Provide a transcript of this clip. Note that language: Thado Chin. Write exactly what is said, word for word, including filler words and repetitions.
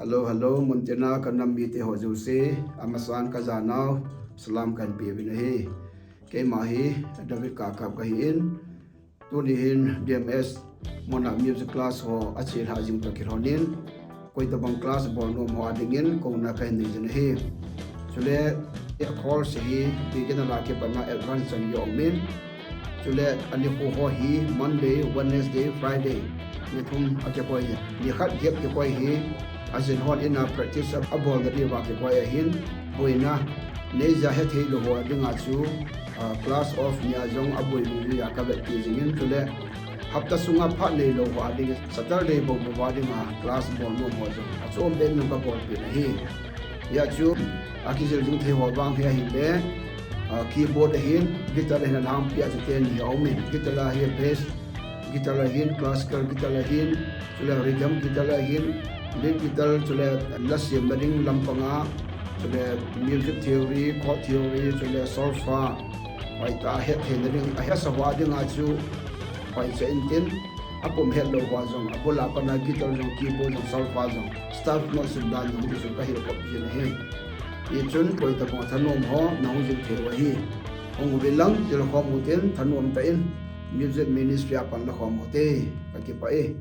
Hello, hello, muntina ka nam mite ho jouse, amasan ka janau salam kahin pe uvin ahi. Keima hi David Kakap kahi in, tuni hin D M S muna music class ho achelhah jing toh kilhonin, koitabang class bol nom ho adingin kouna kahin nei jin ahi. Chule, a course hi beginner a kipatna advance chan jong umin. Chule, anikho ho hi Monday, Wednesday, Friday, ni thum akikoi hi. Ni khat gap kikoi hi, ajin hon in a practice abol nadiuva kikoi ahin, boina neija hethei lou ho dinga chu, ah, class off nia jong aboi lou jeh a kavetpi jingin, chule hapta sunga phat neilou ho ding, Saturday bou bou a dinga class bol nom ho jong achom ben jong kabolpeh ahi. Hia chu akijil ding thei ho vang hi ahile, ah, keyboard ahin, guitar ahin, alhangpi a chu teni aumin, guitar ahi, bass guitar ahin, classical guitar ahin, chule rhythm guitar ahin, lead guitar, chule la semna ding lampanga, chule music theory, chord theory, chule solfa, hoitah a hetthei nading, ahesa ho dinga chu hoicha intin, apum hetlou ho jong, abul a pat a guitar jong, keyboard jong, solfa jong, staff note sim dan jong, ti chu kahil khop jin ahi. Hichun koitabang thanom ho nahung jing thei u ahi. Hung uvin lang, jilkhom utin, thanom tah in music ministry a pan lakhom ute, kakipah e.